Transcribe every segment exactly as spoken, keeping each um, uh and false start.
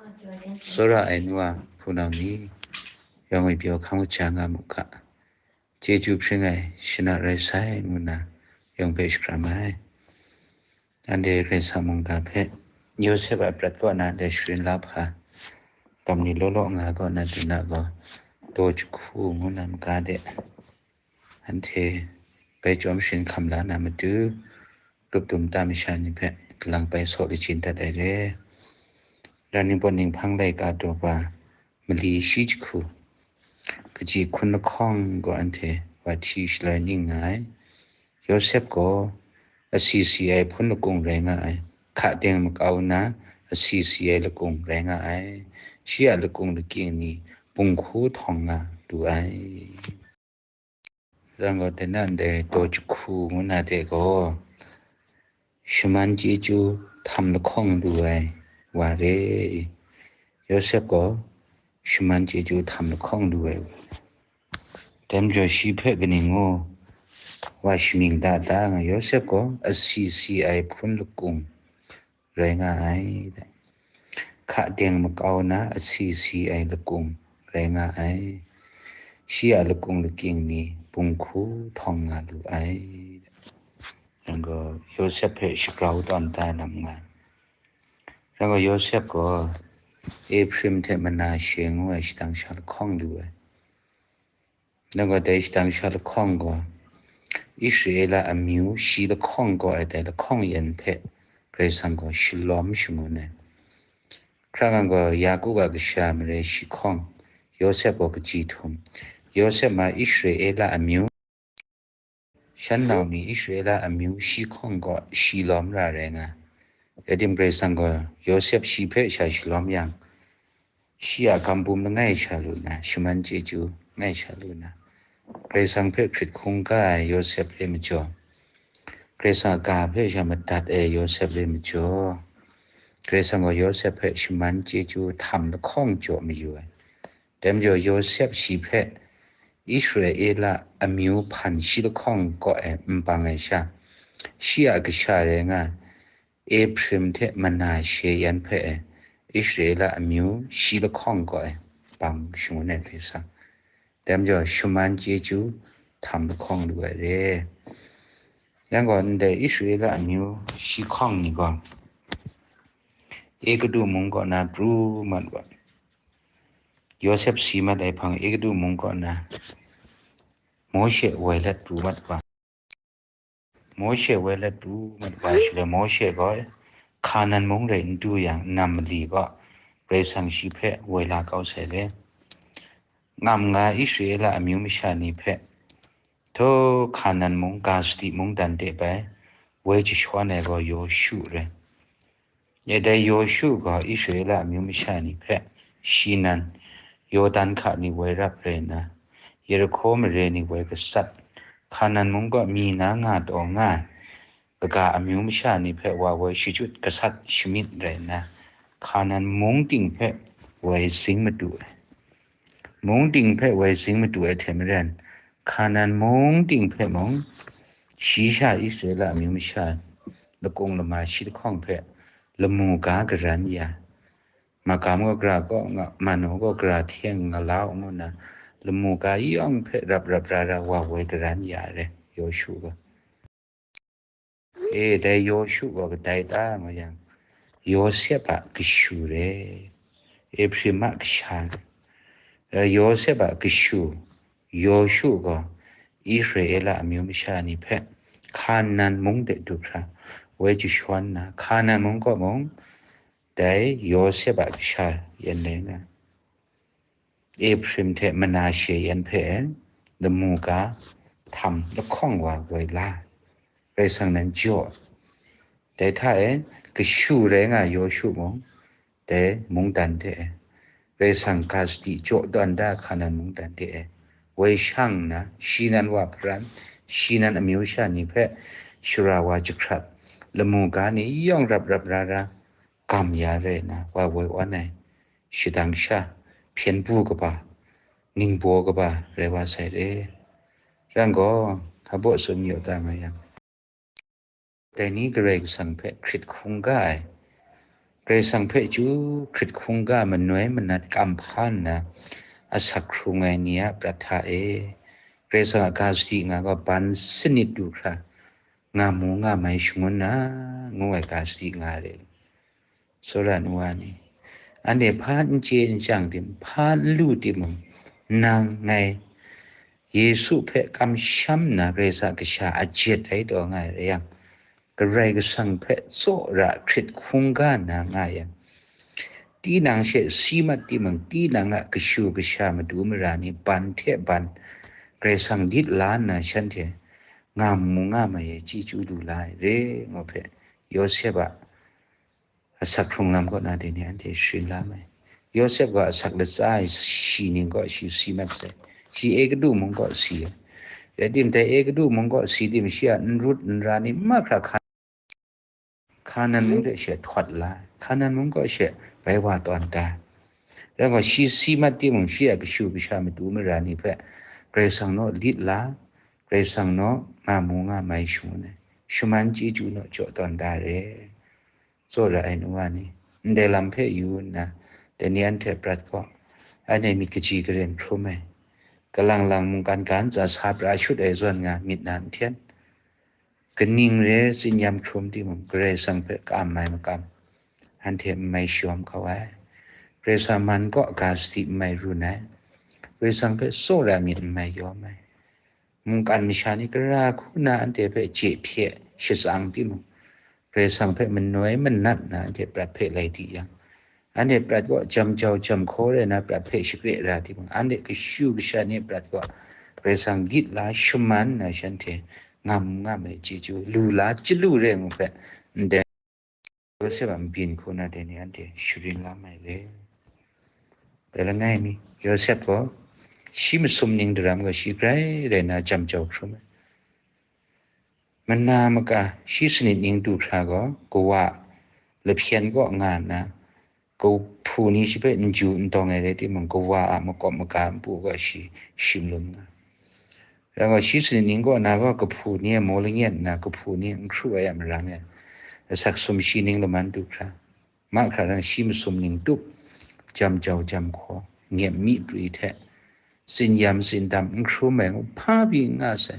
Tsawra ai nu a hpunau ni, yawng e pyaw hkang kaja nga mu ga, chyeju hpring ai shana rai sai, ngu nna yawng hpe shakram ai. Anhte Karai Kasang mungga hpe Yawsep a prat kaw na ndai sharin la hpa, dam ni law law nga kaw na dun na gaw, daw jahku ngu na maga de, anhte bai chyawm sharin hkam la na matu, grup dum ta masha ni hpe galang bai saw lachin dat ai re. Ra ning pawt ning hpang laika daw pa mali shi jahku, kaji hkun lahkawng gaw anhte wa hti shaloi ning nga ai. Yawsep gaw asi si ai hpun lakung rai nga ai, hka deng makau na asi si ai lakung rai nga ai, shi a lakung lakying ni bung hku htawng nga lu ai. Rai nna gaw, dai na ndai daw jahku ngu na de gaw, shaman chyeju htam lahkawng lu ai wa re. Yawsep gaw shaman chyeju htam lahkawng lu ai wa re. Dai majaw shi hpe kaning ngu wa shamying da ta nga, Yawsep gaw asi si ai hpun lakung rai nga ai, hka deng makau na asi si ai lakung rai nga ai, shi a lakung lakying ni bung hku htawng nga lu ai. Rai nna gaw, Yawsep hpe shagrau tawn da lam nga ai. Rai nna gaw, Yawsep gaw Ehpraim hte Manashe ngu ai shadang sha lahkawng lu ai. Rai nna gaw, dai shadang sha lahkawng gaw, Israela amyu shi lahkawng kaw ai dai lahkawng yan hpe Karai Kasang gaw shalawm shangun ai. Hkra nna gaw, Yaku a kasha marai shi hkawng, Yawsep gaw kaji htum, Yawsep ma Israela amyu, shan nau mi Israela amyu shi hkawng kaw shi lawm ra rai nga. Rai tim, Karai Kasang gaw Yawsep shi hpe sha shalawm yang, shi a gam bum langai sha lu nna, shaman chyeju langai sha lu nna, Karai Kasang hpe hkrit hkungga ai Yawsep re majaw, Karai Kasang a ga hpe sha madat ai Yawsep re majaw, Karai Kasang gaw Yawsep hpe shaman chyeju htam lahkawng jaw mayu ai. Dai majaw, Yawsep shi hpe Israela amyu hpan shi lahkawng kaw e n bang ai sha, shi a kasha rai nga ai Ehpraim hte Manashe yan hpe Israela amyu shi lahkawng kaw e bang shangun ai hpe sa, dai majaw, shaman chyeju htam lahkawng lu ai re. Yang gaw, ndai Israela amyu shi hkawng ni gaw Egutu mung kaw na pru mat wa, Yawsep si mat ai hpang Egutu mung kaw na Mawshe woi let pru mat wa. Mawshe woi let pru mat wa shaloi, Mawshe gaw Hkanan mung rai n du yang, nam mali gaw Karai Kasang shi hpe woi la kau sai le. Ngam nga Israela amyu masha ni hpe, htaw Hkanan mung ga sadi mungdan de bai woi jashawn ai gaw Yawshu rai. E dai Yawshu gaw Israela amyu masha ni hpe shi nan, Yawdan hka ni woi rap rai nna, Yerihko mare ni woi gasat, Hkanan mung kaw mi na nga taw nga ai kaga amyu masha ni hpe wa woi shachyut gasat shamyit rai nna, Hkanan mung ting hpe woi zing madu ai. Mung ting hpe woi zing madu ai hte maren, Hkanan mung ting hpe mung, shi sha Israela amyu masha lakung lama shi lahkawng hpe lamu ga garan ya, magam gaw gara kaw nga, manu gaw gara hte nga la u ngu nna, lamu ga yawng hpe rap rap ra ra wa woi garan ya ai re, Yawshu gaw. E, dai Yawshu gaw kadai ta ngu yang, Yawsep a kashu re, Ehpraim a kasha re. Dai Yawsep a kashu, Yawshu gaw Israela amyu masha ni hpe Hkanan mung de du hkra woi jashawn nna, Hkanan mung kaw mung, dai Yawsep a kasha yan rai nga, Ehpraim hte Manashe yan hpe lamu ga htam lahkawng wa woi la, Karai Kasang nan jaw. Dai hta e, kashu rai nga ai Yawshu mung, dai mungdan de e, Karai Kasang ga sadi jaw tawn da Hkanan mungdan de e, woi shang nna, shi nan wa hparan, shi nan amyu sha ni hpe shara wa jahkrat, lamu ga ni yawng rap rap ra ra, gam ya rai nna, wa woi wan ai shadang sha, hpyen bu kaba, ningbaw kaba rai wa sai re. Rai nna gaw, hpa baw tsun yaw ta nga yang, dai ni Karai Kasang hpe hkrit hkungga ai, Karai Kasang hpe chyu hkrit hkungga manoi manat kam hpa nna asak hkrung ai ni a prat hta e, Karai Kasang a ga sadi nga gaw ban sanit du hkra nga mu nga mai shangun na, ngu ai ga sadi nga re. Tsawra ai nu wa ni, anhte hpa n chye n chyang tim, hpa n lu timung, nang ngai Yesu hpe kamsham nna Karai Kasang a kasha a jet ai taw nga ai rai yang, Karai Kasang hpe tsawra hkrit hkungga na nga yang, tinang she si mat timung, tinang a kashu kasha matu mara ni ban hte ban Karai Kasang lit la nna shanhte nga mu nga mai ai chyeju lu la ai re, ngu hpe Yawsep a asak hkrung lam kaw na dai ni anhte sharin la mai. Yawsep gaw asak latsa ai shi ning kaw shi si mat sai. Shi Egutu mung kaw si ai. Rai timung, dai Egutu mung kaw si tim, shi a n rut n ra ni mahkra hka, Hkanan mung de she htawt la ai. Hkanan mung kaw she bai wa tawn da ai. Rai gaw, shi si mat timung, shi a kashu kasha matu mara ni hpe Karai Kasang naw lit la, Karai Kasang naw nga mu nga mai shangun ai. Shaman chyeju naw jaw tawn da ai re. Tsawra ai nu wa ni, ndai lam hpe yu nna, dai ni anhte prat gaw, anhte myit kaji karen hkrum ai, kalang lang mungkan ga ntsa sa pra shut ai zawn nga myit na n hten. Kaning re tsin-yam hkrum timung, Karai Kasang hpe kam ai makam, anhte n mai shawm kau ai. Karai Kasang man kaw ga sadi n mai run ai. Karai Kasang hpe tsawra myit n mai yawm ai. Mungkan masha ni gara hku na anhte hpe je hpye shatsang timung, Karai Kasang hpe manoi manat na anhte prat hpe lai di yang, anhte prat gaw jam jau jam hkaw rai na prat hpe shakre ra timung, anhte kashu kasha ni prat gaw Karai Kasang lit la shaman na shanhte ngam ngam ai chyeju lu la chyalu re ngu hpe, ndai Yawsep a mabyin hku na dai ni anhte sharin la mai re. Bai langai mi, Yawsep gaw shi masum ning daram gaw shi grai rai na jam jau hkrum ai. Mana maka shi sanit ning du hkra gaw, kawa lahpyen kaw nga nna, kahpu ni shi hpe n ju n tawng ai rai timung, kawa a makawp maga npu gaw shi shim lum nga. Rai gaw, shi sanit ning kaw na gaw, kahpu ni a maw langyet nna, kahpu ni n hkru ai a marang e, asak sumshi ning laman du hkra, mahkra rang shi masum ning tup, jam jau jam hkaw, nyep mi pri hte, tsin-yam tsin-dam n hkrum ai ngu hpa pyi n nga sai.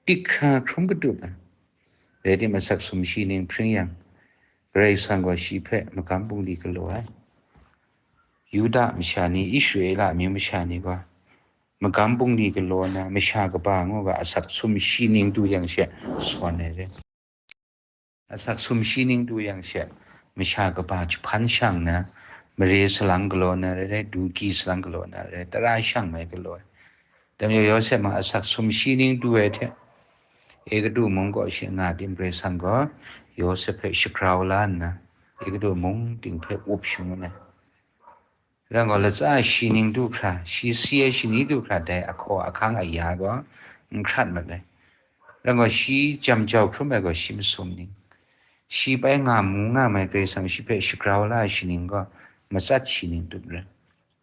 Dik hkra hkrum katup ai. Rai timung, asak sumshi ning hpring yang, Karai Kasang gaw shi hpe magam bungli galaw ai. Yuda masha ni, Israela amyu masha ni gaw, magam bungli galaw na, masha kaba ngu ga, asak sumshi ning du yang she sawn ai re. Asak sumshi ning du yang she, masha kaba jahpan shang na, mare salang galaw na rai rai, dugyi salang galaw na rai rai, tara shang mai galaw ai. Dai majaw Yawsep mung asak sumshi ning du ai hte, Egutu mung kaw shi nga tim, Karai Kasang gaw Yawsep hpe shagrau la nna, Egutu mung ting hpe up shangun ai. Rai gaw, latsa shi ning du hkra, shi si ai shani du hkra, dai ahkaw ahkang aya gaw n hkrat mat ai. Rai gaw, shi jam jau hkrum ai gaw shi masum ning, shi bai nga mu nga mai Karai Kasang shi hpe shagrau la ai shi ning gaw, matsat shi ning tup rai,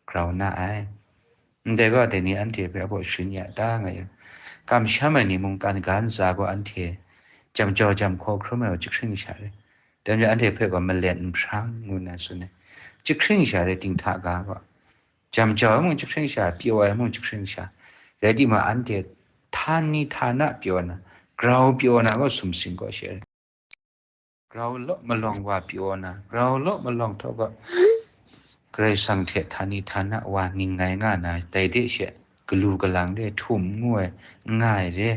grau na ai. Ndai gaw, dai ni anhte hpe abaw sharin ya ta nga yang, kamsham ai ni mungkan ga ntsa gaw anhte jam jau jam hkaw hkrum ai gaw jahkring sha rai. Dai majaw anhte hpe gaw malet nhprang ngu nna tsun ai. Jahkring sha rai, dinghta ga gaw. Jam jau ai mung jahkring sha, pyaw ai mung jahkring sha. Rai timung, anhte htani htana pyaw na, grau pyaw na gaw sumsing kaw she rai. Grau law malawng wa pyaw na, grau law malawng htaw gaw Karai Kasang hte htani htana wa ning ngai nga na, dai de she galu galang de htum n ngu ai, n nga ai re.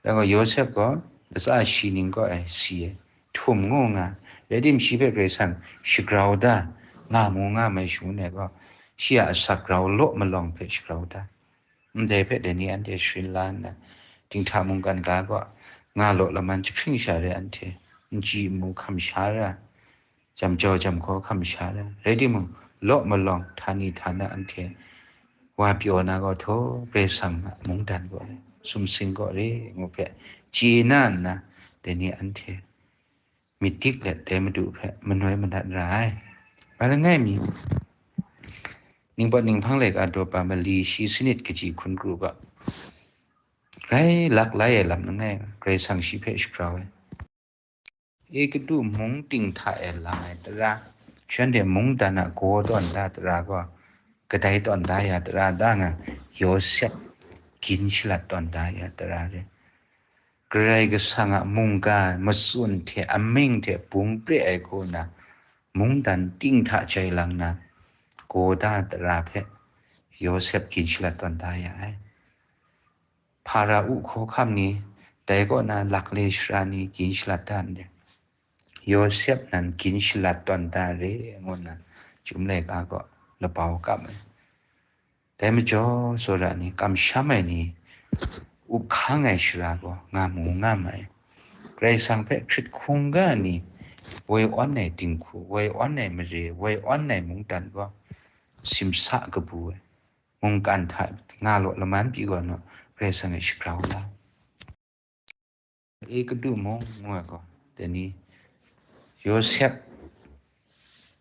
Rai gaw, Yawsep gaw latsa shi ning kaw ai si ai, htum ngu nga, rai timung, shi hpe Karai Kasang shagrau da, nga mu nga mai shangun ai gaw, shi a asak grau law malawng hpe shagrau da. Ndai hpe dai ni anhte sharin la nna, dinghta mungkan ga gaw, nga law laman jahkring sha rai anhte, n chyi n mu hkam sha ra, jam jau jam hkaw hkam sha ra, rai timung, law malawng htani htana anhte wa pyaw na gaw htaw, Karai Kasang a mungdan gaw rai, sumsing gaw rai ngu hpe chye na nna, dai ni anhte myit dik let dai Madu hpe manoi manat ra ai. Bai langai mi, Ningpawt Ninghpang Laika daw pa mali shi sanit kaji hkun kru ga, grai lak lai ai lam langai, Karai Kasang shi hpe shagrau ai. Egutu mung ting hta e lang ai tara, shanhte mungdan a gaw tawn da tara gaw, kadai tawn da ya tara da nga, Yawsep gin shalat tawn da ya tara re. Karai Kasang a mungga matsun hte amying hte bung pre ai hku na, mungdan ting hta jai lang na, gaw da tara hpe Yawsep gin shalat tawn da ya ai. Hpara-u hkawhkam ni, dai kaw na lakle sara ni gin shalat da ndai. Yawsep nan gin shalat tawn da re, ngu nna chyum laika gaw labau kap ai. Dai majaw, tsawra ni, kamsham ai ni, up hkang ai sara gaw nga mu nga ma ai. Karai Kasang hpe hkrit hkungga ni, woi awn ai dinghku, woi awn ai mare, woi awn ai mungdan gaw simsa kabu ai. Mungkan hta nga law laman pyi gaw naw, Karai Kasang e shagrau la. Egutu mung ngu ai gaw, dai ni Yawsep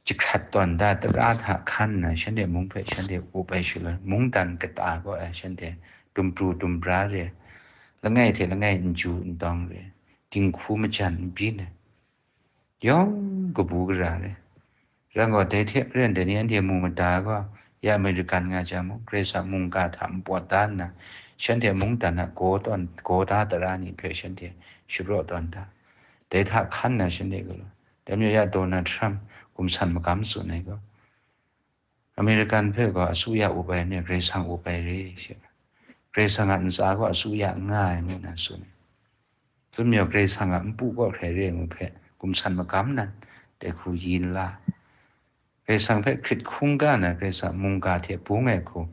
jahkrat tawn da tara hta hkan nna, shanhte mung hpe shanhte up ai shaloi, mungdan kata gaw ai shanhte dumpru dumbra re, langai hte langai n ju n dawng re, dinghku majan n byin ai, yawng kabu gara re. Rai gaw, dai hte maren dai ni anhte mu mada gaw, ya American nga jang mung, Karai Kasang mungga hta npawt da nna, shanhte mungdan a gaw tawn, gaw da tara ni hpe shanhte shapraw tawn da. Dai hta hkan na shanhte galaw, dai majaw ya Donald Trump gumsan magam tsun ai gaw, American hpe gaw asuya up ai ni, Karai Kasang up ai re she. Karai Kasang a ntsa gaw asuya n nga ai ngu na tsun ai. Tsun majaw, Karai Kasang a npu kaw hkrai re ai ngu hpe gumsan magam nan, dai hku yin la. Karai Kasang hpe hkrit hkungga na, Karai Kasang mungga hte bung ai hku,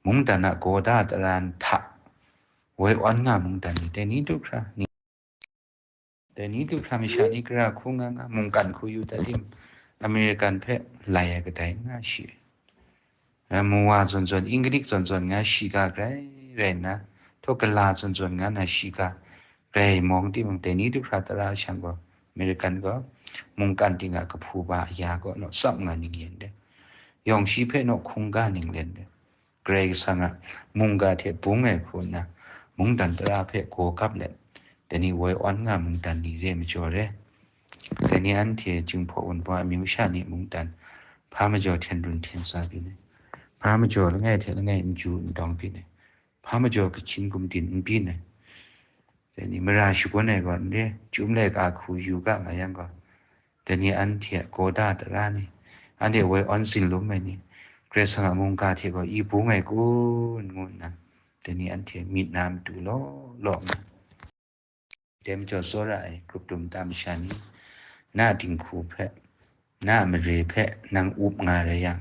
mungdan a gaw da tara hta woi awn nga mungdan ni, dai ni du hkra ni, dai ni du hkra masha ni gara hku nga nga, mungkan hku yu dat tim, American hpe lai ai kadai n nga shi. Mu wa zawn zawn, Inglik zawn zawn nga shiga grai rai nna, htaw gala zawn zawn nga na shiga grai mawng timung, dai ni du hkra tara shang gaw, American gaw mungkan ting a kahpu ba aya gaw naw tsap nga ning yen de, yawng shi hpe naw hkungga ning len de, Karai Kasang a mungga hte bung ai hku nna, mungdan tara hpe gaw kap let, dai ni woi awn nga mungdan ni re majaw re. Dai ni anhte Jinghpaw Wunpawng amyu sha ni mungdan, hpa majaw hten run hten sa byin ai, hpa majaw langai hte langai n ju n dawng byin ai, hpa majaw kahkyin gumdin n byin ai. Dai ni mara shagun ai gaw n re, chyum laika hku yu ga nga yang gaw, dai ni anhte a gaw da tara ni, anhte woi awn tsin lum ai ni, Karai Kasang a mungga hte gaw i bung ai kun, ngu nna, dai ni anhte myit na matu law law nga. Dai majaw tsawra ai grup dum ta masha ni, na dinghku hpe, na mare hpe nang up nga rai yang,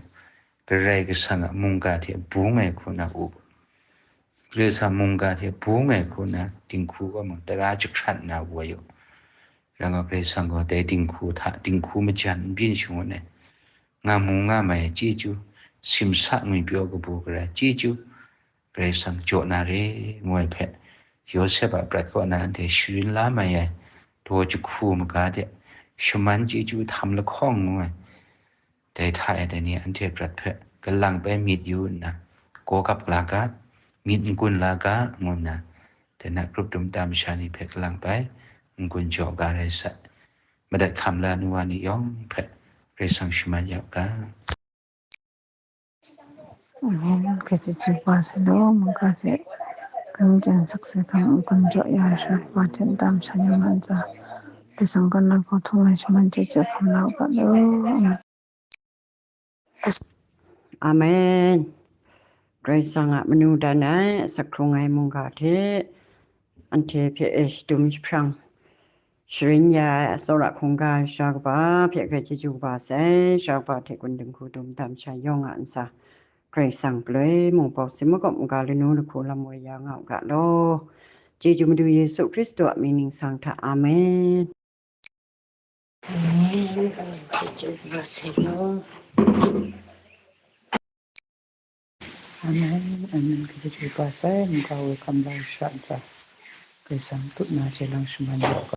Karai Kasang a mungga hte bung ai hku na up. Karai Kasang mungga hte bung ai hku na dinghku gaw mung tara jahkrat na woi u. Rai nga, Karai Kasang gaw dai dinghku hta dinghku majan n byin shangun ai, nga mu nga mai ai chyeju, simsa ngwipyaw kabu gara chyeju, Karai Kasang jaw na re, ngu ai hpe, Yawsep a prat kaw na anhte sharin la mai ai daw jahku maga de, shaman chyeju htam lahkawng ngu ai, dai hta e dai ni anhte prat hpe galang bai myit yu nna, gaw kap la ga, myit n gun la ga, ngu nna, dai na grup dum ta masha ni hpe galang bai n gun jaw ga rai sai. Madat hkam la ai nu wa ni yawng hpe Karai Kasang shaman ya u ga. Amen. Kaji chyeju kaba sai law, mungga hte, hkungga jan sakse hkang n gun jaw ya ai sara kaba hte, nta masha ni man tsa, Karai Kasang kaw na hkawhtung ai shaman chyeju hkam la u ga law. Amen. Amen. Karai Kasang a manu dan ai, asak hkrung ai mungga hte, anhte hpe e shadum jahprang sharin ya ai, a tsawra hkungga ai sara kaba hpe grai chyeju kaba sai, sara kaba hte kun dinghku dum ta masha yawng a ntsa, Karai Kasang galoi mung bau si makawp maga lanu lahku lam woi ya nga u ga law. Chyeju Madu Yesu Hkristu a mying ningsang hta. Amen. Amen. Amen. Chyeju kaba sai law. Amen. Amen. Chyeju kaba sai, mungga woi hkam la ai sara ntsa, Karai Kasang tut na hte lang shaman ya u ga.